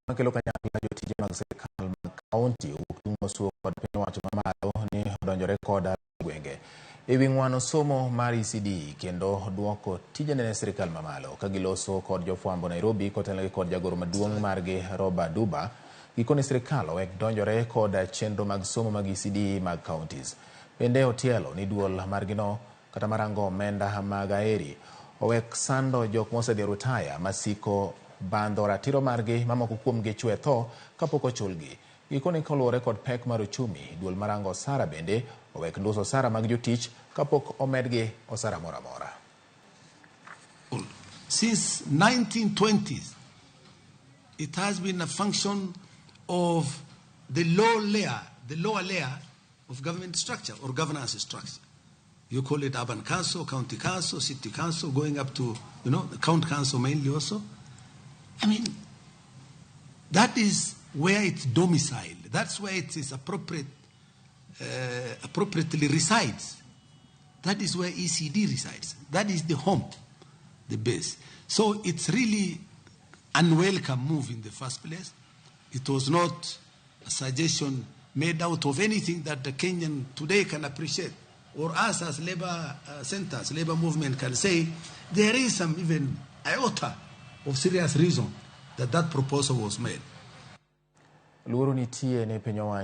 Makelo kanyakla jotije mag sirkal mag kaunti owuok tung' mosuo kod piny owacho mamalo ni odonjore kod gwenge e wi ng'wano somo mar ECD kendo duoko tijene ne sirkal mamalo. Ka giloso kod jofwambo Nairobi kotelnegi kod jagoro maduong' margi Roba Duba, gikone sirkal owek donjore kod chenro mag somo mag ECD mag counties. Bende otielo ni duol margino kata marango omenda mag aeri owek sando jok mosedhi rutaya masiko bandho ratiro margi mamoko kuomgi chwe tho kapok ochulgi. Gikone kaluwore kod pek mar uchumi, duol marango osara bende owek nduso osara mag jotich kapok omedgi osara moro amora. Since 1920s, it has been a function of the low layer, the lower layer of government structure or governance structure. You call it urban council, county council, city council, going up to the county council mainly also. I mean, that is where it's domiciled. That's where it is appropriately resides. That is where ECD resides. That is the home, the base. So it's really unwelcome move in the first place. It was not a suggestion made out of anything that the Kenyan today can appreciate, or us as labor centers, labor movement can say there is some even iota of serious reason that that proposal was made. Luoro nitie ne piny owacho.